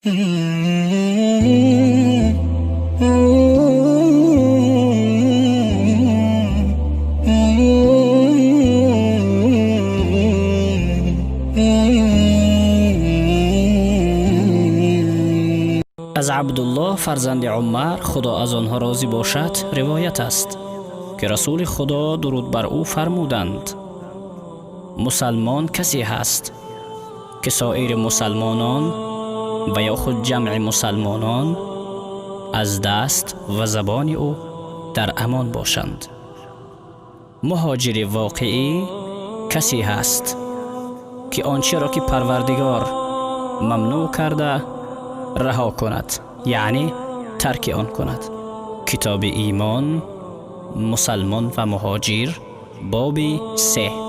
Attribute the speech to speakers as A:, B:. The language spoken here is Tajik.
A: Аз Абдуллоҳ фарзанди Умар, Худо аз онҳо розӣ бошад, ривоят аст, ки Расули Худо, дуруд бар ӯ, фармуданд: «Мусалмон касе ҳаст, ки соири мусалмонон ва ё худ ҷамъи мусалмонон аз даст ва забони ӯ дар амон бошанд. Муҳоҷири воқеӣ касе ҳаст, ки он чиро, ки Парвардигор мамнӯъ карда, раҳо кунад, яъне тарки он кунад». Китоби имон, мусалмон ва муҳоҷир, боби 3.